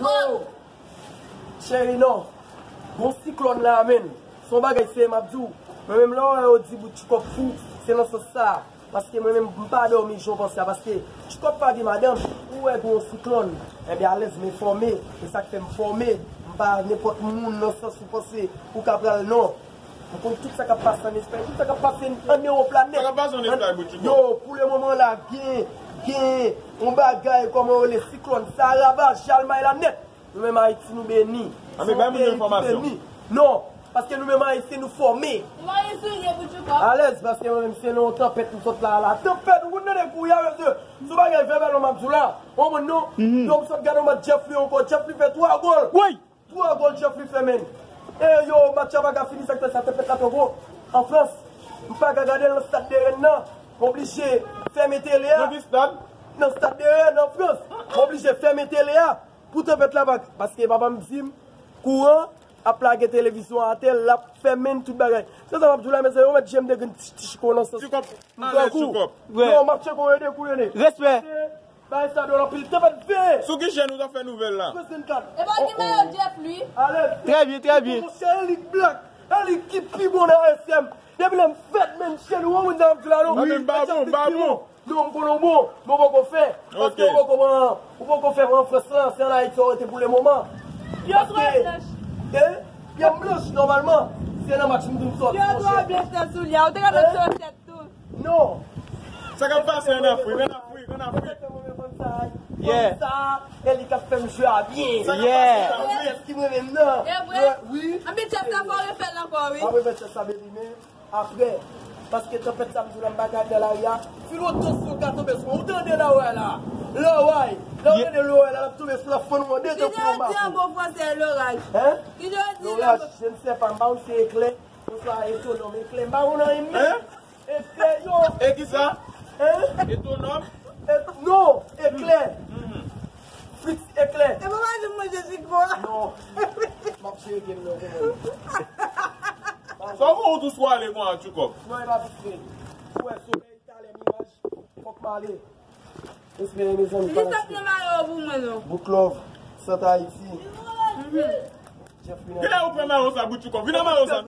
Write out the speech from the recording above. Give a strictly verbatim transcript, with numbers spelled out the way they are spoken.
Yo! Cheri, non. Gon siklòn la, menn. Se yon bagay serye m ap di w. Mwen menm, lè w wè yo di bout Tchoukòp fou, se nan sans sa. Paske mwen menm, m pa dòmi jan w panse a. Paske Tchoukòp pa gen madanm. Ou wè gon siklòn. Enben, alèz m enfòme. E sa k fè m fòme. M pa nenpòt moun nan sans ou panse ou ka pral, non. M konn tout sa k ap pase ann Espay, tout sa k ap pase ann Ewòp la nèt. Sa k ap pase ann Espay, bout Tchoukòp? Yo, pou le moman la, gen, gen yon bagay, kòman yo rele, siklòn sa ravaje Almay la nèt. Nou menm Ayiti, nou beni. Anben, bay moun yo enfòmasyon. Beni. Non, paske nou menm Ayisyen, nou fòme. Ou pa gen soulye, bout Tchoukòp? Alèz, paske mwen menm, se nan yon tanpèt m sot la, la. Tanpèt, ou konn tande kou ya, mesye. Se yon bagay vèbèlman m ap di w la. Ou konprann, non? Donk, m sot gade yon match Jeffrey ankò. Jeffrey fè twa gòl. Woy! Twa gòl Jeffrey fè, menn. E yo, match la pa ka fini, sa k fè sa, tanpèt la twò gwo. An Frans, m pa ka gade l nan stad de Rennes nan. M oblije fèmen tele a. Nan ki stad? Nan stad de Rennes, an Frans. M oblije fèmen tele a pou tanpèt la pa, paske papa m di m, kouran ap lage televizyon atè, l ap fèmen tout bagay. Se sa m ap di w la, mezanmi, yo mèt jwenn de grenn ti, ti chiko nan sans. Tchoukòp, alèz, Tchoukòp. Non, match la ede kou ede. Respè. Bay sa dòl anpil. Tanpèt veye. Sou ki chèn ou t ap fè nouvèl la? Frans vennkat. E pa ki mayo Jeff li? Alèz. Trè byen, trè byen. Monchè, Elik Black. Elik ki pi bon nan S M. Depi lè m fèt, menm chèn ou, ou nan vila, non. Wi. Atya pi bon. Non, m konnen w bon, men w poko fè. Paske ou poko pran, ou poko fè an Frans lan, se ann Ayiti w rete pou le moman. Pye w twò blanch. E? Pye m blanch, nòmalman. Se nan match m vin sòti, monchè. Pye w twò blanch nan soulye a. Ou te ka met sou tèt tou. Non. Sa k ap pase ann Afrik, ann Afrik, ann Afrik? Yeah. Sa, e li k ap fè m jwe a byen. Sa k ap pase ann Afrik? Kiyès ki mwen menm nan? E vre? Wi. Anben, Jeff, sa fò refè l ankò, wi. M ap refè Jeff sa, baby, men apre. Paske tanpèt sa m di w la, m pa ka al nan lari a. Filon tansyon ka tonbe sou mwen. Ou tande laway la? Laway. Lè w tande laway la, l ap tonbe sou la, fann ou an de tan pou yon makou. Ki jan w di an bon fransè, loraj? Hein? Ki jan w di loraj? Je ne sais pas, m pa konn si eklè. Bonswa, etonòm, eklè. M pa konn anyen, men. Hein? Eklè, yo. E ki sa? Hein? Etonòm? E, non, eklè. Fritz eklè. E papa di mwen Jezikri. Non. M ap jere game nan, kòman? Sa w ou tou swale mwen, Tchoukòp? Non, e pa vit fè. Ou wè solèy, talè, miraj. Fòk m ale. Respè, mezanmi. Jis ap nan mayo pou mwen, non. Book love. Sant Ayiti. Kilè ou pran mayo sa, bout Tchoukòp? Vin nan mayo sa.